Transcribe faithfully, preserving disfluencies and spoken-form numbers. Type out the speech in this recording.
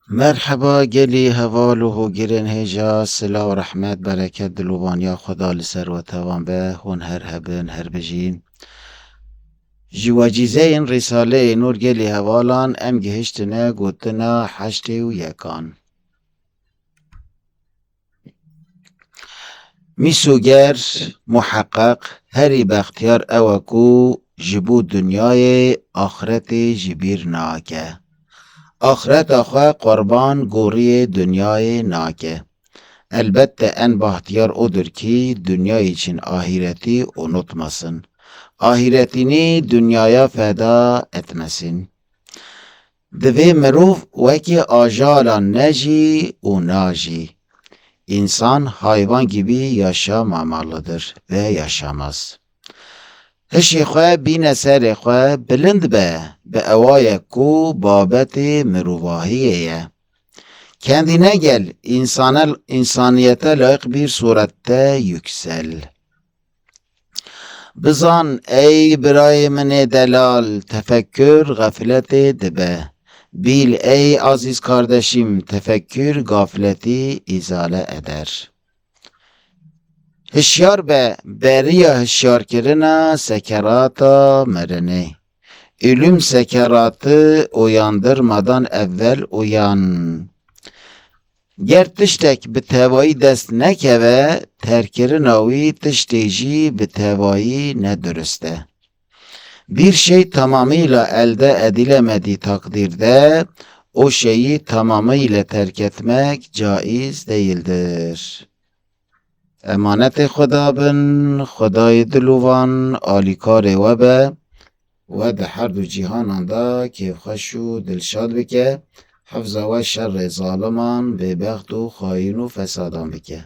Merheba gelî heval û hogirên hêja, silav, rehmet, bereket, dilovaniya Xweda li ser we tevan be, hûn her hebin, her bijîn. Ji wecîzeyên Rîsaleyê Nûr gelî hevalan em gihiştine gotina heştê û yekan. Mîsoger, muheqeq, herî bextiyar ew e ku ji bo dinyayê axretê ji bîr nake. Axreta xwe qurban goriyê dinyayê nake. Elbette en bahtiyar odur ki dinyayê çin ahiretî unutmasın. Ahiretini dünyaya feda etmesin. Divê mirov wekî ajalan nejî û najî. İnsan hayvan gibi yaşamamalıdır ve yaşamaz. Hişê xwe bîne serê xwe, bilind be, bi ewaye ku babetê mirovahiyê ye. Kendine gel, insana, insaniyete layık bir surette yüksel. Bizan, ey birayê min ê delal, tefekkür xefletê dibe. Bil, ey aziz kardeşim, tefekkür gafleti izale eder. Hişyar be, beriya hişyarkirina sekerata mirinê. Ölüm sekeratı uyandırmadan evvel uyan. Ger tiştek bi tevayî dest nekeve, terkirina wî tiştê jî bi tevayî ne durist e. Bir şey tamamıyla elde edilemediği takdirde o şeyi tamamıyla terk etmek caiz değildir. Emanetê Xweda bin, Xwedayê dilovan alîkarê we be, we di her du cîhanan de kêfxweş û dilşad bike, hifza we şerê zaliman, bêbext û xayîn û fesadan bike.